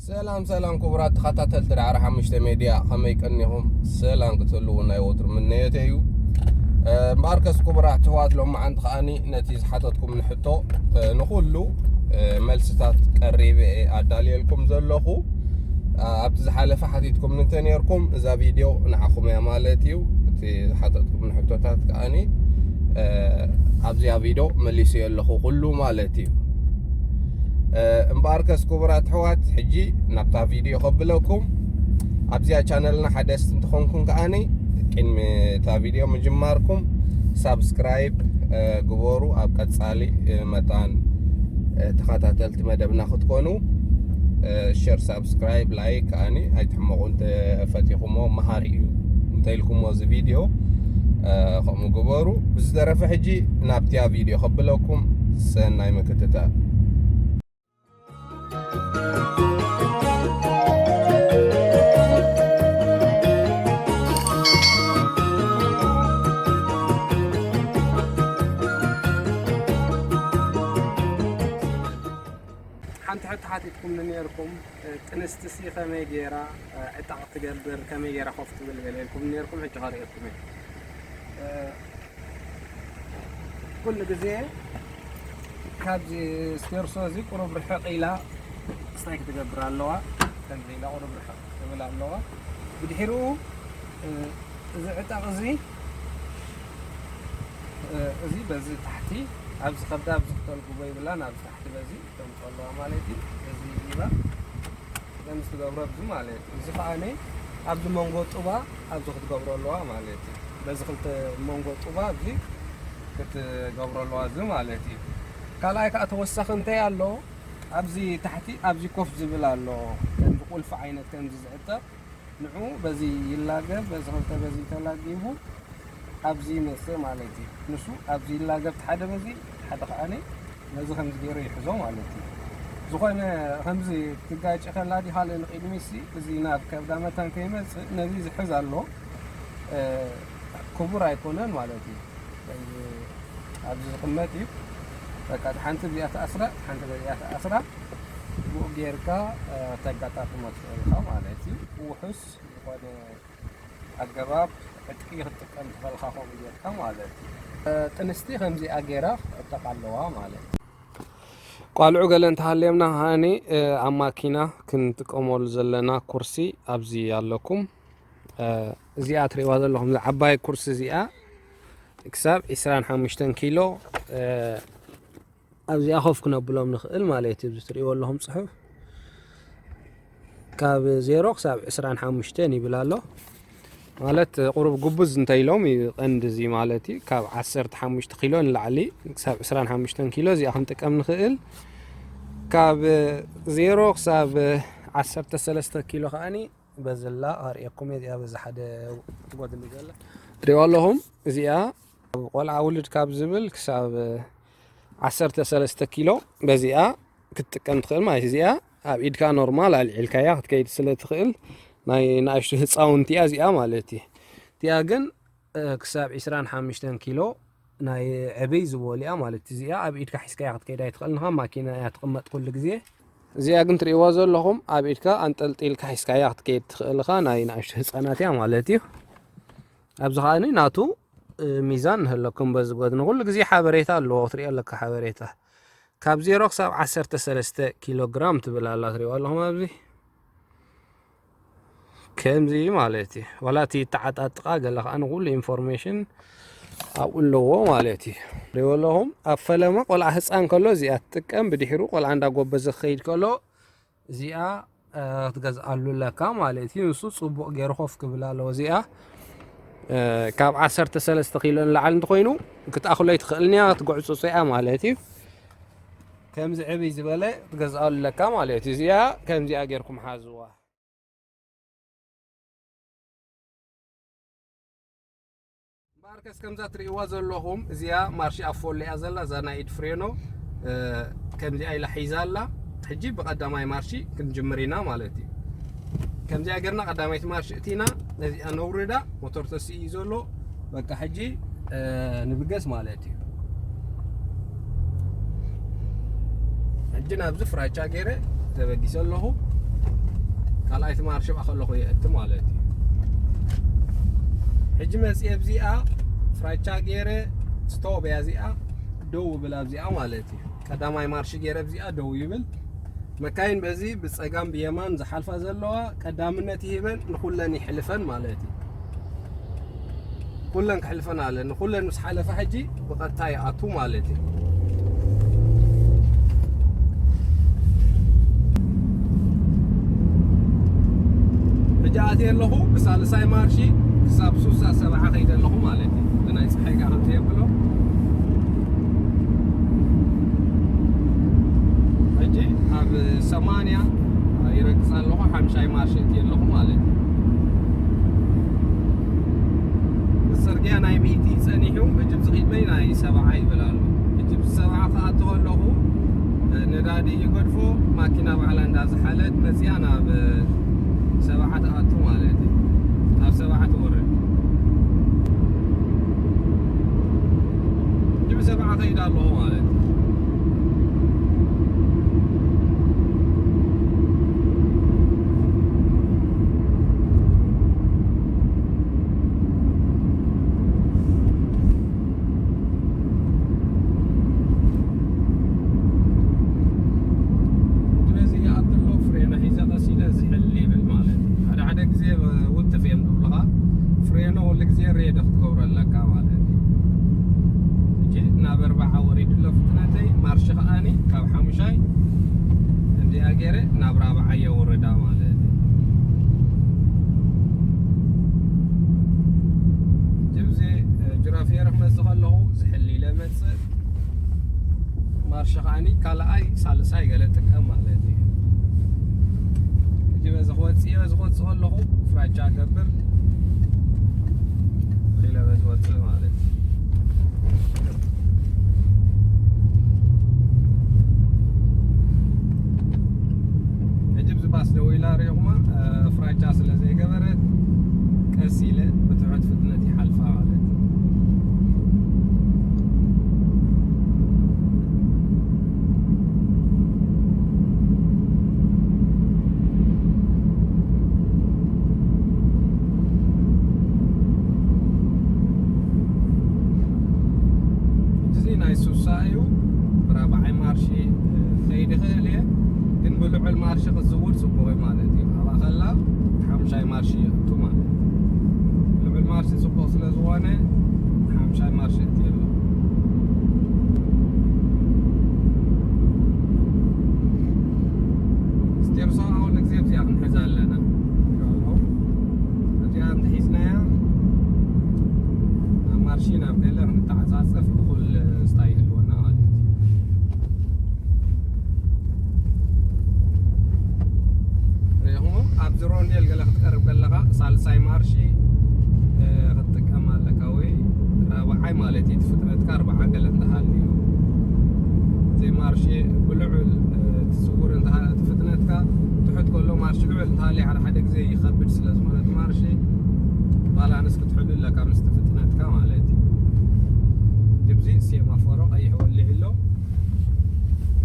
ሰላም ሰላም ክቡራት ተኸታተልቲ ዳዕሮ ሓሙሽተ ሜድያ፣ ከመይ ቀኒኹም? ሰላም ክትህልዉ ናይ ወትሩ ምነየተይ እዩ። እ፣ እምበኣርከስ ክቡራት ኣሕዋት፣ ሎማዓንቲ ከኣኒ ነቲ ዝሓተትኩምኒ ሕቶ፣ እ፣ ንኹሉ፣ እ፣ መልስታት ቀሪበ እየ ኣዳልየልኩም ዘለኹ። እ፣ ኣብቲ ዝሓለፈ ሓቲትኩምኒ እንተ ነርኩም፣ እዛ ቪድዮ ንዓኹም እያ ማለት እዩ። እቲ ዝሓተትኩምኒ ሕቶታት ከኣኒ፣ እ፣ ኣብዚኣ ቪድዮ መሊሰዮ ኣለኹ ኩሉ ማለት እዩ። እ፣ እምበኣርከስ ክቡራት ኣሕዋት፣ ሕጂ ናብታ ቪድዮ ከብለኩም። ኣብዚኣ ቻነልና ሓደስቲ እንተኾንኩም ከኣኒ ቅድሚ እታ ቪድዮ ምጅማርኩም ሳብስክራይብ፣ እ፣ ግበሩ። ኣብ ቀጻሊ፣ እ፣ መታን፣ እ፣ ተኸታተልቲ መደብና ክትኮኑ፣ እ፣ ሸር፣ ሳብስክራይብ፣ ላይክ ከኣኒ ኣይትሕመቑ። እንተፈቲኹሞ መሃሪ እዩ እንተኢልኩሞ እዚ ቪድዮ፣ እ፣ ከምኡ ግበሩ። ብዝተረፈ ሕጂ ናብቲያ ቪድዮ ከብለኩም። ሰናይ ምክትታል። ሓንቲ ሕቶ ሓቲትኩምኒ ነርኩም፣ እ፣ ጥንስቲ ሲ ከመይ ገይራ፣ እ፣ ዕጣቕ ትገብር፣ ከመይ ገይራ ኮፍ ትብል ገለ ኢልኩም ነርኩም፣ ሕጂ ከርእየኩም እየ። እ፣ ኩሉ ግዜ ካብዚ ስቴርሶ እዚ ቁሩብ ርሕቕ ኢላ ስታይ ክትገብር ኣለዋ። ከምዚ ኢላ ቁሩብ ርሕቕ ክትብል ኣለዋ። ብድሕሪኡ፣ እ፣ እዚ ዕጣቕ እዚ፣ እ፣ እዚ በዚ ታሕቲ፣ ኣብዚ ከብዳ ኣብዚ ክተልግቦ ይብላን ኣብዚ ታሕቲ በዚ ከምፅኦ ኣለዋ ማለት እዩ። እዚ ኢባ ከምዚ ትገብሮ ኣብዚ ማለት እዩ። እዚ ከዓኒ ኣብዚ መንጎ ጡባ ኣብዚ ክትገብሮ ኣለዋ ማለት እዩ። በዚ ክልተ መንጎ ጡባ ኣብዚ ክትገብሮ ኣለዋ እዚ ማለት እዩ። ካልኣይ ከዓ ተወሳኺ እንታይ ኣሎ? ኣብዚ ታሕቲ ኣብዚ ኮፍ ዝብል ኣሎ። ከምዚ ቁልፊ ዓይነት ከምዚ ዝዕጠቕ ንዑ በዚ ይላገብ፣ በዚ ክልተ በዚ ተላጊቡ ኣብዚ ይመጽእ ማለት እዩ። ንሱ ኣብዚ ይላገብ ሓደ በዚ፣ ሓደ ከዓኒ ነዚ ከምዚ ገይሩ ይሕዞ ማለት እዩ። ዝኾነ ከምዚ ትጋጭ ከላ ዲ ካልእ ንቕድሚት ሲ እዚ ናብ ከብዳ መታን ከይመጽእ ነዚ ዝሕዝ ኣሎ፣ እ፣ ክቡር ኣይኮነን ማለት እዩ። እዚ ኣብዚ ዝቕመጥ እዩ። በቃ፣ ሓንቲ እዚኣ ተኣስራ፣ ሓንቲ በዚኣ ተኣስራ፣ ብኡ ጌርካ፣ እ፣ ተጋጣጥሞ ትኽእል ኢኻ ማለት እዩ። ውሑስ ዝኾነ ኣገባብ ዕጥቂ ክትጥቀም ትኽእል ኢኻ፣ ከምኡ ጌርካ ማለት እዩ። እ፣ ጥንስቲ ከምዚኣ ጌራ ክትዕጠቕ ኣለዋ ማለት እዩ። ቋልዑ ገለ እንተሃልየምና ከዓኒ፣ እ፣ ኣብ ማኪና ክንጥቀመሉ ዘለና ኩርሲ ኣብዚ ኣለኩም። እ፣ እዚኣ ትርእይዋ ዘለኹም፣ እዛ ዓባይ ኩርሲ እዚኣ ክሳብ ዕስራን ሓሙሽተን ኪሎ፣ እ፣ ኣብዚኣ ኮፍ ክነብሎም ንኽእል ማለት እዩ። እዚ ትርእይዎ ኣለኹም ጽሑፍ ካብ ዜሮ ክሳብ ዕስራን ሓሙሽተን ይብል ኣሎ። ማለት ቁሩብ ጉብዝ እንተ ኢሎም እዩ ቀንዲ እዚ ማለት እዩ። ካብ ዓሰርተ ሓሙሽተ ኪሎ ንላዕሊ ክሳብ ዕስራን ሓሙሽተን ኪሎ እዚኣ ክንጥቀም ንኽእል። ካብ ዜሮ ክሳብ ዓሰርተ ሰለስተ ኪሎ ከኣኒ በዝላ ኣርእየኩም እየ። እዚኣ በዚ ሓደ ትጎድኒ ዘላ ትሪእዋ ኣለኹም። እዚኣ ቆልዓ ውልድ ካብ ዝብል ክሳብ ዓሰርተ ሰለስተ ኪሎ በዚኣ ክትጥቀም ትኽእል ማለት እዩ። እዚኣ ኣብ ኢድካ ኖርማል ኣልዒልካያ ክትከይድ ስለ ትኽእል ናይ ንኣሽቱ ህፃውንቲ እያ እዚኣ ማለት እዩ። እቲኣ ግን፣ እ፣ ክሳብ ዕስራን ሓሙሽተን ኪሎ ናይ ዕብይ ዝበሉ እያ ማለት እዩ። እዚኣ ኣብ ኢድካ ሒዝካያ ክትከይድ ኣይትኽእልን ኢኻ፣ ማኪና እያ ትቕመጥ ኩሉ ግዜ። እዚኣ ግን ትርእይዋ ዘለኹም ኣብ ኢድካ ኣንጠልጢልካ ሒዝካያ ክትከይድ ትኽእል ኢኻ፣ ናይ ንኣሽቱ ህፃናት እያ ማለት እዩ። ኣብዚ ከዓኒ ናቱ፣ እ፣ ሚዛን ንህለኩም በዚ ጎድኒ። ኩሉ ግዜ ሓበሬታ ኣለዎ፣ ክትሪኦ ኣለካ ሓበሬታ። ካብ ዜሮ ክሳብ ዓሰርተ ሰለስተ ኪሎ ግራም ትብል ኣላ፣ ትሪእዋ ኣለኹም ኣብዚ። ከምዚ ማለት እዩ። ዋላ እቲ ተዓጣጥቓ ገለ ከኣ ንኩሉ ኢንፎርሜሽን ኣብኡ ኣለዎ ማለት እዩ። ትሪእዎ ኣለኹም፣ ኣብ ፈለማ ቆልዓ ህፃን ከሎ እዚኣ ትጥቀም፣ ብድሕሩ ቆልዓ እንዳጎበዘ ክኸይድ ከሎ እዚኣ፣ እ፣ ክትገዝኣሉ ኣለካ ማለት እዩ። ንሱ ጽቡቕ ገይሩ ኮፍ ክብል ኣለዎ። እዚኣ፣ እ፣ ካብ ዓሰርተ ሰለስተ ኪሎ ንላዕሊ እንተኾይኑ ክትኣኽሎ ኣይትኽእልን እያ፣ ክትጉዕጽጾ እያ ማለት እዩ። ከምዚ ዕብይ ዝበለ ክትገዝኣሉ ኣለካ ማለት እዩ። እዚኣ ከምዚኣ ጌርኩም ሓዝዋ። እምበኣርከስ ከምዛ ትርእይዋ ዘለኹም እዚኣ ማርሽ ኣፎሎ እያ ዘላ፣ እዛ ናይ ኢድ ፍሬኖ፣ እ፣ ከምዚኣ ኢላ ሒዛ ኣላ። ሕጂ ብቐዳማይ ማርሽ ክንጅምር ኢና ማለት እዩ። ከምዚኣ ጌርና ቀዳመይቲ ማርሽ እቲና ነዚኣ ነውርዳ፣ ሞተር ተስኢ እዩ ዘሎ። በቃ ሕጂ፣ እ፣ ንብገስ ማለት እዩ። ሕጂ ናብዚ ፍራቻ ገይረ ተበጊሰ ኣለኹ። ካልኣይቲ ማርሽ ብኣ ከለኹ የእቲ ማለት እዩ። ሕጂ መፅየ ኣብዚኣ ፍራቻ ገይረ ስቶብ እያ እዚኣ፣ ደው ይብል ኣብዚኣ ማለት እዩ። ቀዳማይ ማርሽ ገይረ ኣብዚኣ ደው ይብል። መካይን በዚ ብፀጋም ብየማን ዝሓልፋ ዘለዋ ቀዳምነት ይህበን፣ ንኩለን ይሕልፈን ማለት እዩ። ኩለን ክሕልፈን ኣለ። ንኩለን ምስ ሓለፈ ሕጂ ብቐጥታ ይኣቱ ማለት እዩ። ሕጂ ኣትየ ኣለኹ ብሳልሳይ ማርሺ ክሳብ ሱሳ ሰብዓ ከይደ ኣለኹ ማለት እዩ። ብናይ ፀሓይ ከዓ ከምቲ የብሎ ሕጂ ኣብ ሰማንያ ይረግፅ ኣለኹ። ሓምሻይ ማርሺ እትየ ኣለኹ ማለት እዩ። ጽርግያ ናይ ሚእቲ ጸኒሑ፣ እጅብ ዝኺድመይ ናይ ሰብዓ ይብል ኣሎ። እጅብ ሰብዓ ክኣቱ ከለኹ፣ ነዳዲ ይገድፎ፣ ማኪና ባዕላ እንዳ ዝሓለት መጽያ ናብ ሰብዓ ትኣቱ ማለት እዩ። ናብ ሰብዓ ትወርድ። እጅብ ሰብዓ ከይድ ኣለኹ ማለት እዩ። ስለዚ ይኣቱ ኣሎ፣ ፍሬና ሒዘ ቀስ ኢለ ዝሕል ይብል ማለት እዩ። ሓደ ሓደ ግዜ ውትፍ እዮም ዝብሉኻ፣ ፍሬኖ ኩሉ ግዜ ሬዲ ክትገብሮ ኣለካ ማለት እዩ። ሕጂ ናብ ኣርባዓ ወሪዱ ኣሎ ፍጥነተይ፣ ማርሽ ከዓኒ ካብ ሓሙሻይ እንዲኣ ገይረ ናብ ራብዓ የውርዳ ማለት እዩ። ጅብዚ ጅራፍ የረ ክመጽእ ከለኹ ዝሕል ኢለ መጽእ። ማርሽ ከዓኒ ካልኣይ ሳልሳይ ገለ ጥቀም ማለት እዩ። ሕጂ በዚ ክወጽእ እየ፣ በዚ ክወጽእ ከለኹ ፍራቻ ገብር ኢለ በዚ ወጽእ ማለት እዩ። ሕጂ ብዚ ባስ ደው ኢላ ሪኢኹማ፣ እ፣ ፍራቻ ስለ ዘይገበረት ቀስ ኢለ ብትሑት ፍጥነት ይሓልፋ ማለት እዩ። እዚ ናይ ሱሳ እዩ። ብራብዓይ ማርሺ፣ እ፣ ከይድ ይኽእል እየ፣ ግን ብልዑል ማርሺ ክትዝውር ጽቡቕ እዩ ማለት እዩ። ኣብኣ ከላ ሓሙሻይ ማርሺ ይእቱ ማለት እዩ። ልዑል ማርሺ ጽቡቕ ስለ ዝኾነ ሓሙሻይ ማርሺ የእትየሉ። ስቴርሶ ኣሁን ግዜ እዚኣ ክንሕዛ ኣለና። እዚኣ እንተሒዝናያ ናብ ማርሺ ናብ ገለ ክንተዓጻጸፍ እኹል ስታይ ይህልወና ማለት እዩ። ሪኢኹሞ? ኣብዚ ሮንዴል ገለ ክትቀርብ ከለኻ ሳልሳይ ማርሺ፣ እ፣ ክትጥቀም ኣለካ ወይ ራብዓይ ማለት እዩ። እቲ ፍጥነትካ ኣርብዓ ገለ እንተሃልዩ፣ እዚ ማርሺ ብልዑል፣ እ፣ ትስውር እንተሃ-፣ እቲ ፍጥነትካ ትሑት ከሎ ማርሺ ልዑል እንተሃልዩ ሓደ ሓደ ግዜ ይኸብድ ስለ ዝኾነ እቲ ማርሺ ባላንስ ክትሕሉ ኣለካ ምስቲ ፍጥነትካ ማለት እዩ። ግብዚ ሴማፎሮ ቀይሕ ወሊዕ ኣሎ።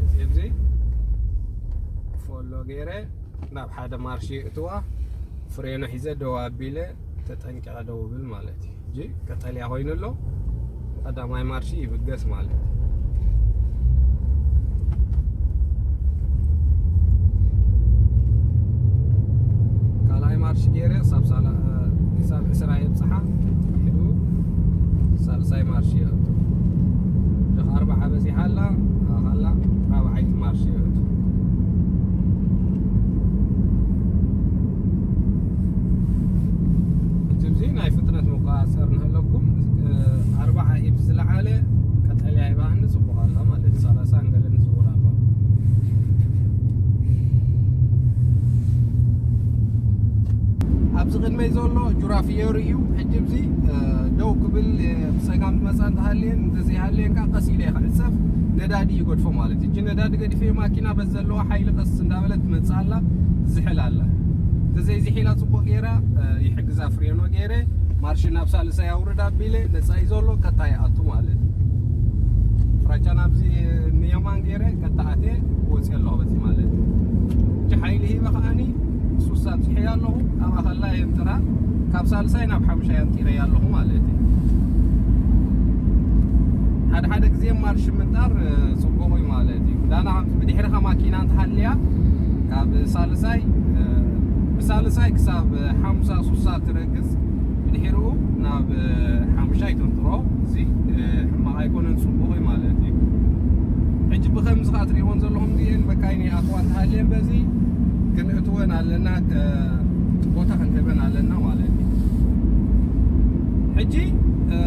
እዚ ግብዚ ፎሎ ገይረ ናብ ሓደ ማርሺ እትዋ ፍሬኖ ሒዘ ደው ኣቢለ ተጠንቂቐ ደው ብል ማለት እዩ። እጂ ቀጠልያ ኮይኑ ኣሎ፣ ቀዳማይ ማርሺ ይብገስ ማለት እዩ። ካልኣይ ማርሺ ገይረ ክሳብ ሳላ-፣ ክሳብ ዕስራ የብጽሓ። ሕዱ ሳልሳይ ማርሺ ይእቱ። ደኽ ኣርባዓ በዚሓ ኣላ፣ ኣላ ራብዓይቲ ማርሺ ይእቱ። እቲ እዚ ናይ ፍጥነት መቆጻጸር ንህለኩም፣ እ፣ ኣርባዓ ኢብ ዝለዓለ ቀጠልያ ይባህኒ ጽቡቕ ኣላ ማለት እዩ። ሰላሳ እንገለ ንዝውር ኣሎ። ኣብዚ ቅድመይ ዘሎ ጁራ ፍየሩ እዩ። ሕጂ እዚ፣ እ፣ ደው ክብል፣ እ፣ ብጸጋም ዝመጻ እንተሃልየን፣ እንተዘይሃልየን ከኣ ቀስ ኢለ እየ ክዕጸፍ፣ ነዳዲ ይገድፎ ማለት እዩ። እጂ ነዳዲ ገዲፈ ማኪና በዚ ዘለዋ ሓይሊ ቀስ እንዳበለት ትመጽእ ኣላ፣ ትዝሕል ኣላ። እንተዘይዝሒላ ጽቡቕ ገይራ፣ እ፣ ይሕግዛ ፍሬኖ ገይረ፣ ማርሽ ናብ ሳልሳይ ኣውርድ ኣቢለ፣ ነጻ እዩ ዘሎ፣ ቀጣይ ይኣቱ ማለት እዩ። ፍራቻ ናብዚ ንየማን ገይረ፣ ቀጣ ኣትየ፣ ወጽየ ኣለኹ በዚ ማለት እዩ። እጂ ሓይሊ ሂበ ከኣኒ፣ ሱሳ ኣለኹ። ኣብ ኣኸላ የንጥራ፣ ካብ ሳልሳይ ናብ ሓምሻይ ኣንጢረ ኣለኹ ማለት እዩ። ሓደ ሓደ ግዜ ማርሽ ምንጣር፣ እ፣ ጽቡቕ እዩ ማለት እዩ። ዳና ከም ብድሕርኻ ማኪና እንተሃልያ፣ ካብ ሳልሳይ፣ እ፣ ብሳልሳይ ክሳብ ሓምሳ ሱሳ ትረግጽ፣ ብድሕሪኡ ናብ፣ እ፣ ሓምሻይ ተንጥሮ። እዚ፣ እ፣ ሕማቕ ኣይኮነን፣ ጽቡቕ እዩ ማለት እዩ። ሕጂ ብኸምዚ ኸኣ ትርእይዎን ዘለኹም እዚኤን መካይን ይኣትዋ እንተሃልየን በዚ ክንእትወን ኣለና፣ እ፣ ቦታ ክንህበን ኣለና ማለት እዩ። ሕጂ፣ እ፣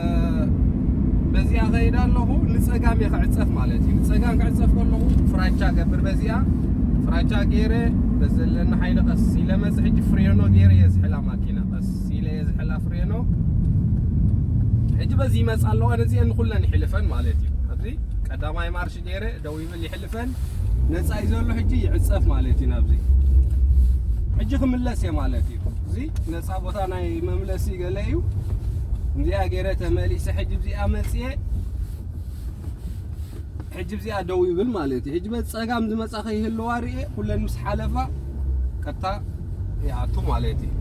በዚኣ ኸይድ ኣለኹ፣ ንጸጋም እየ ክዕጸፍ ማለት እዩ። ንጸጋም ክዕጸፍ ከለኹ ፍራቻ ገብር በዚኣ። ፍራቻ ገይረ በዚ ዘለኒ ሓይሊ ቀስ ኢለ መጽእ። ሕጂ ፍሬኖ ገይረ እየ ዝሕላ ማኪና፣ ቀስ ኢለ እየ ዝሕላ ፍሬኖ። ሕጂ በዚ ይመጽእ ኣለዋ፣ ነዚአን ንኹለን ይሕልፈን ማለት እዩ። ኣብዚ ቀዳማይ ማርሽ ገይረ ደው ይብል ይሕልፈን። ነጻ እዩ ዘሎ፣ ሕጂ ይዕጸፍ ማለት እዩ ናብዚ። ሕጂ ክምለስ እየ ማለት እዩ። እዚ ነጻ ቦታ ናይ መምለሲ ገለ እዩ። እዚኣ ገይረ ተመሊሰ፣ ሕጂ እዚኣ መጽየ፣ ሕጂ እዚኣ ደው ይብል ማለት እዩ። ሕጂ በጸጋም ዝመጻ ከይህልዋ ርኤ፣ ኩለን ምስ ሓለፋ ቀጥታ ይኣቱ ማለት እዩ።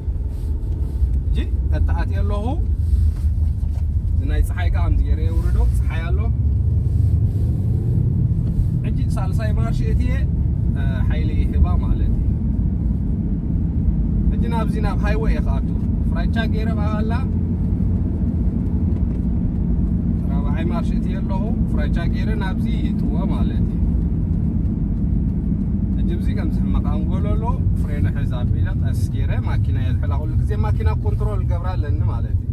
ሕጂ ቀጥታ ኣትየ ኣለኹ። እዚ ናይ ጸሓይ ከኣ ከምዚ ገይረ የውርዶ፣ ጸሓይ ኣሎ። ሕጂ ሳልሳይ ማርሽ እትየ፣ እ፣ ሓይሊ ይህባ ማለት እዩ። ሕጂ ናብዚ ናብ ሃይወይ እየ ክኣቱ። ፍራቻ ገይረ ብኣላ ራብዓይ ማርሽ እትየ ኣለኹ። ፍራቻ ገይረ ናብዚ ይእትዎ ማለት እዩ። ሕጂ ብዚ ከምዚ ሕማቕ ኣንጎሎ ኣሎ፣ ፍሬን ሕዝ ኣቢለ ቀስ ገይረ ማኪና እየ ዝሕላ። ኩሉ ግዜ ማኪና ኮንትሮል ገብራ ኣለኒ ማለት እዩ።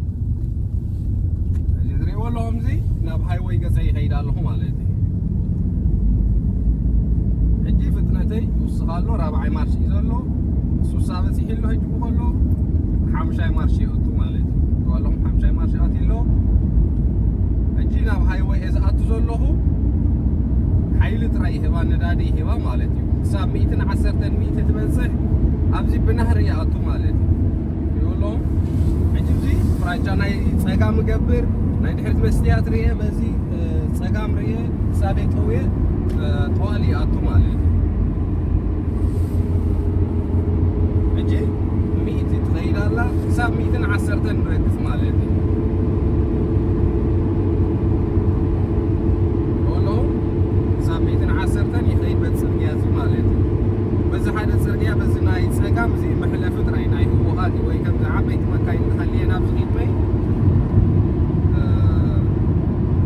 ሕጂ ትርእይዎ ኣለኹም፣ እዚ ናብ ሃይወይ ገጸ ይኸይድ ኣለኹ ማለት እዩ። ሕጂ ፍጥነተይ ይውስኽ ኣሎ፣ ራብዓይ ማርሽ እዩ ዘሎ። ሱሳ በጺሑ ኣሎ፣ ሕጂ ከሎ ሓምሻይ ማርሽ ይእቱ ማለት እዩ። ትርእይዎ ኣለኹም፣ ሓምሻይ ማርሽ ኣትዩ ኣሎ። ሕጂ ናብ ሃይወይ እየ ዝኣቱ ዘለኹ። ሓይሊ ጥራይ ይህባ፣ ነዳዲ ይህባ ማለት እዩ። ክሳብ ሚእትን ዓሰርተን ሚእቲ ትበጽሕ ኣብዚ ብናህሪ ይኣቱ ማለት እዩ። ይብሎ። ሕጂ እዚ ፍራቻ ናይ ጸጋም እገብር፣ ናይ ድሕሪት መስትያት ርኤ፣ በዚ፣ እ፣ ጸጋም ርኤ፣ ክሳደይ ጠውየ፣ እ፣ ጠዋሊ ይኣቱ ማለት እዩ። ሕጂ ሚእቲ ትኸይድ ኣላ፣ ክሳብ ሚእትን ዓሰርተን ንረግጽ ማለት እዩ። ይብሎ። ክሳብ ሚእትን ዓሰርተን ይኸይድ በቲ ጽርግያ እዚ ማለት እዩ። በዚ ሓደ ጽርግያ፣ በዚ ናይ ጸጋም እዚ መሕለፊ ጥራይ ናይ ህወኻት ወይ ከምዚ ዓበይቲ መካይን ዝሃልየ ናብዚ ኺድመይ፣ እ፣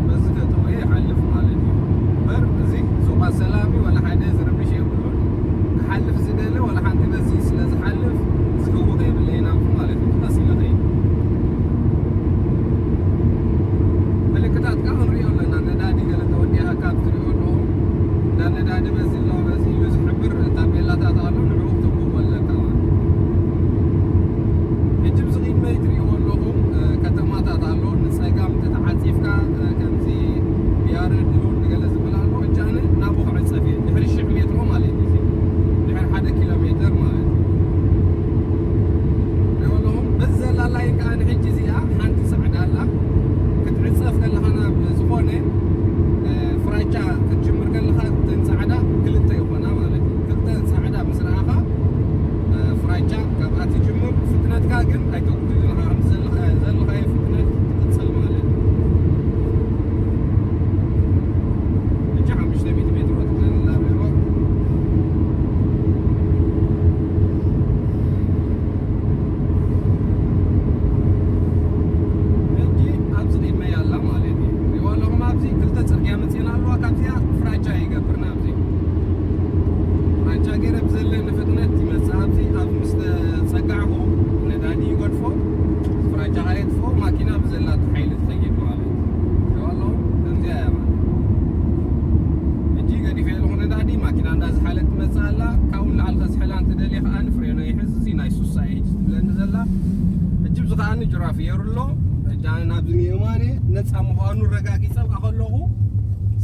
በዚ ተጠውየ ይሓልፍ ማለት እዩ። እምበር እዚ ዞባ ሰላም እዩ፣ ዋላ ሓደ ዝረብሽ የብሉን። ክሓልፍ ዝደለ ዋላ ሓንቲ በዚ ስለ ዝሓልፍ ዝህውኽ የብለይን ኣብዚ ማለት እዩ። ቀስ ኢለ ኸይድ። ምልክታት ከኣ ክንሪኦ ኣለና። ነዳዲ ገለ ተወዲኣካ ትሪኦ ኣለኹም። እንዳ ነዳዲ በዚ ኣሎ፣ በዚ ኢሉ ዝሕብር ታፔላታት ኣሎ፣ ንዕኡ ክተንብቦ ኣለካ ማለት እዩ። ሕጂ ብዚ ቅድመይ ትሪእዎ ኣለኹም፣ እ፣ ከተማታት ኣሎ። ንጸጋም እንተተዓጺፍካ፣ እ፣ ከምዚ ቢያረድ ሎንድ ገለ ዝብል ኣሎ። ሕጂ ኣነ ናብኡ ክዕጸፍ እየ። ድሕሪ ሽሕ ሜትሮ ማለት እዩ። ድሕሪ ሓደ ኪሎ ሜትር ማለት እዩ። ሪኦ ኣለኹም። በዚ ዘላ ላይን ከኣ ንሕጂ እዚኣ ሓንቲ ጻዕዳ ኣላ። ክትዕጸፍ ከለኻ ናብ ዝኾነ፣ እ፣ ፍራቻ ክትጅምር ከለኻ እተን ጻዕዳ ክልተ ይኾና ማለት እዩ። ክልተ ጻዕዳ ምስ ረኣኻ፣ እ፣ ፍራቻ ካብኣ ትጅምር። ፍጥነትካ ግን ኣይተጉድልን ኢኻ። ከምቲ ዘለኻ-፣ ዘለኻዮ ፍጥነት ትቕጽል ማለት እዩ። ሕጂ ሓሙሽተ ሚእቲ ሜትሮ ትብለኒ ኣላ ሪኦ። ሕጂ ኣብዚ ቅድመይ ኣላ ማለት እዩ። ሪእዋ ኣለኹም፣ ኣብዚ ክልተ ጽርግያ መጺእና ኣለዋ። ካብዚኣ ፍራቻ ይገብር ናብዚ። ፍራቻ ገይረ ብዘለኒ ፍጥነት ይመጽእ። ኣብዚ ኣብ ምስ ተጸጋዕኹ ነዳዲ ይገድፎ፣ ፍራቻ ከየጥፍኦ ማኪና ብዘላቶ ሓይሊ ትኸይድ ማለት እዩ። ሪእዋ ኣለኹም፣ ከምዚኣ እያ ማለት። ሕጂ ገዲፈ ኣለኹ ነዳዲ፣ ማኪና እንዳዝሓለት ትመጽእ ኣላ። ካብኡ ንላዕሊ ከዝሕላ እንተደልየ ከኣ ንፍሬኖ ይሕዝ። እዚ ናይ ሱሳ እየ ሕጂ ትብለኒ ዘላ። ሕጂ ብዚ ከኣ ንጅራፍ የሩ ኣሎ። ሕጂ ኣነ ናብዚ ንየማነ ነጻ ምዃኑ ረጋጊጸ ኣብኣ ከለኹ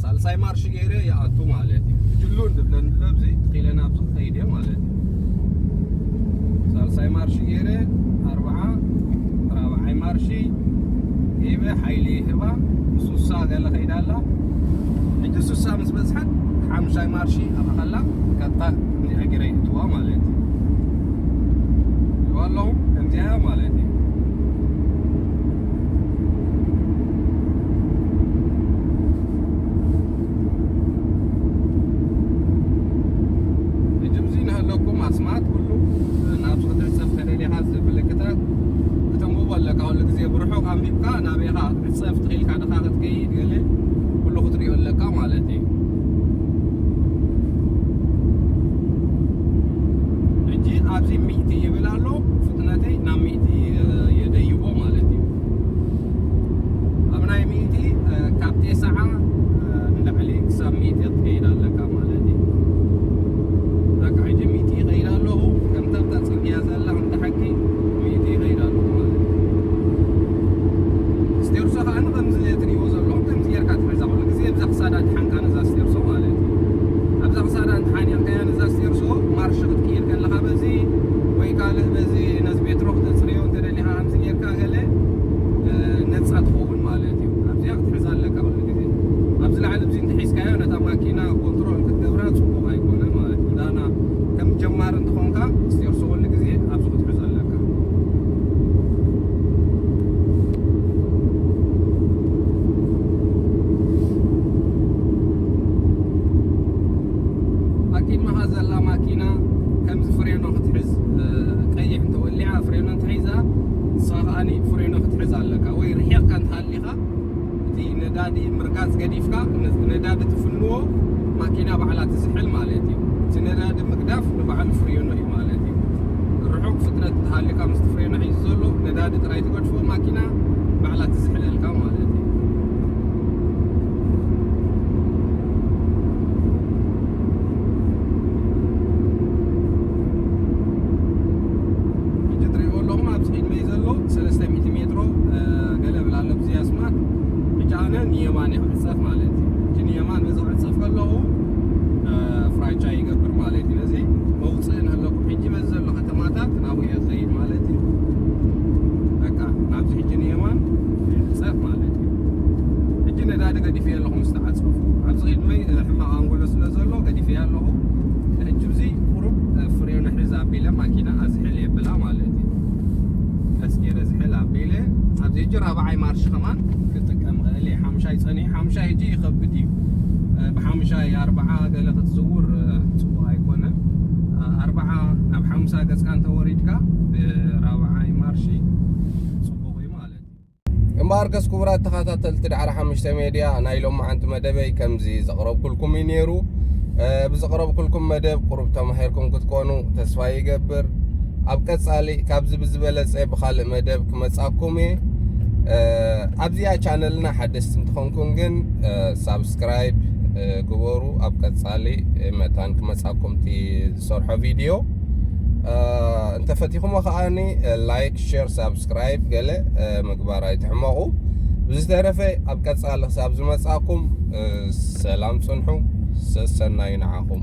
ሳልሳይ ማርሽ ገይረ ይኣቱ ማለት እዩ። ሕጂ ሉን ድብለኒ ኣሎ፣ ኣብዚ ኢለ ናብዚ ክኸይድ እየ ማለት እዩ። ሳልሳይ ማርሽ ገይረ ኣርብዓ፣ ራብዓይ ማርሽ ሂበ፣ ሓይሊ ይህባ፣ ሱሳ ገለ ከይዳ ኣላ። ሕጂ ሱሳ ምስ በዝሐት ሓምሻይ ማርሽ ኣብኣ ከላ ቀጥታ እዚኣ ገይረ ይእትዋ ማለት እዩ። ሚእቲ ይብል ኣሎ። ፍጥነተይ ናብ ሚእቲ የደይቦ ማለት እዩ። ኣብ ናይ ሚእቲ ካብ ቴስዓ ንላዕሊ ክሳብ ሚእቲ ክትከይድ ኣለካ ማለት እዩ። በቃ ሕጂ ሚእቲ ይኸይድ ኣለኹ። ከምታ ኣብታ ፅርግያ ዘላ ከምቲ ሓቂ ሚእቲ ይኸይድ ኣለኹ ማለት እዩ። ስቴርሶ ከዓ ንከምዚ ትሪእዎ ዘለኹም ከምዚ ጌርካ ትሕዛ። ኩሉ ግዜ እዛ ክሳዳ ትሓንቃ ነዛ ስቴርሶ ማለት እዩ። ኣብዛ ክሳዳ እንተሓኒቕካያ ነዛ ስቴርሶ ማርሽ ክትቅይር ከለኻ በዚ ወይ ካልእ በዚ ነዚ ቤትሮ ክተፅርዮ እንተደሊኻ ከምዚ ጌርካ ገለ ነፃ ትኸውን ማለት እዩ። ኣብዚኣ ክትሕዛ ኣለካ ኩሉ ግዜ። ኣብዚ ላዕሊ እዚ እንተሒዝካዮ ነታ ማኪና ኮንትሮል ክትገብራ ፅቡቕ ኣይኮነን ማለት እዩ። ዳና ከም ጀማሪ እንትኾንካ ስቴርሶ ኩሉ ግዜ ኣብዚ ክትሕዞ ኣለካ። ኣኪድማኻ ዘላ ማኪና ከምዚ ፍሬኖ ክትሕዝ ቀይሕ እንተወሊዓ ፍሬኖ እንተሒዛ ንስኻ ከዓኒ ፍሬኖ ክትሕዝ ኣለካ ወይ ርሒቕካ እንተሃሊኻ እቲ ነዳዲ ምርጋጽ ገዲፍካ ነዳዲ ትፍንዎ ማኪና ባዕላ ትዝሕል ማለት እዩ። እቲ ነዳዲ ምግዳፍ ንባዕሉ ፍሬኖ እዩ ማለት እዩ። ርሑቕ ፍጥነት እንተሃሊካ ምስቲ ፍሬኖ ሒዙ ዘሎ ነዳዲ ጥራይ ትገድፎ ማኪና ባዕላ ትዝሕለልካ ማለት እዩ። ሕጂ ትሪእዎ ኣለኹም ኣብዚ ቅድመይ ዘሎ ሰለስተ ሚእቲ ሜትሮ ገለ ብል ኣሎ ብዚ ኣስማት። ሕጂ ኣነ ንየማን እየ ክዕፀፍ ማለት እዩ። ሕጂ ንየማን በዚ ክዕፀፍ ከለኹ ፍራቻ ይገብር ማለት እዩ። ነዚ መውፅእ ንህለኩም ሕጂ በዚ ዘሎ ከተማታት ናብኡ እየ ዝኸይድ ማለት እዩ። በቃ ናብዚ ሕጂ ንየማን ይዕፀፍ ማለት እዩ። ሕጂ ነዳዲ ገዲፈ ኣለኹ ምስ ተዓፀፉ ኣብዚ ቅድመይ ሕማቕ ኣንጎሎ ስለ ዘሎ ገዲፈ ኣለኹ። ሕጂ እዚ ቁሩብ ፍሬን ሕዝ ኣቢለ ማኪና ኣዝሕል የብላ ማለት እዩ። ቀስ ገይረ ዝሕል ኣቢለ ኣብዚ ሕጂ ራብዓይ ማርሽ ከማን ክጥቀም ኽእል እየ። ሓምሻይ ጸኒሑ ሓምሻይ ሕጂ ይኸብድ እዩ። ብሓምሻይ ኣርብዓ ገለ ክትዝውር ጽቡቕ ኣይኮነን። ኣርብዓ ናብ ሓምሳ ገጽካ እንተወሪድካ ብራብዓይ ማርሽ ጽቡቕ እዩ ማለት እዩ። እምበኣርከስ ክቡራት ተኸታተልቲ ዳዕሮ ሓሙሽተ ሜድያ ናይ ሎማዓንቲ መደበይ ከምዚ ዘቕረብኩልኩም እዩ ነይሩ። ብዘቕረብኩልኩም መደብ ቁሩብ ተማሂርኩም ክትኮኑ ተስፋ ይገብር። ኣብ ቀጻሊ ካብዚ ብዝበለጸ ብኻልእ መደብ ክመጻኩም እየ። ኣብዚኣ ቻነልና ሓደስቲ እንትኾንኩም ግን ሳብስክራይብ ግበሩ። ኣብ ቀጻሊ መታን ክመጻኩም እቲ ዝሰርሖ ቪድዮ እንተፈቲኹሞ ከዓኒ ላይክ፣ ሼር፣ ሳብስክራይብ ገለ ምግባር ኣይትሕመቑ። ብዝተረፈ ኣብ ቀጻሊ ክሳብ ዝመጻኩም ሰላም ጽንሑ። ሰሰናዩ ንዓኹም።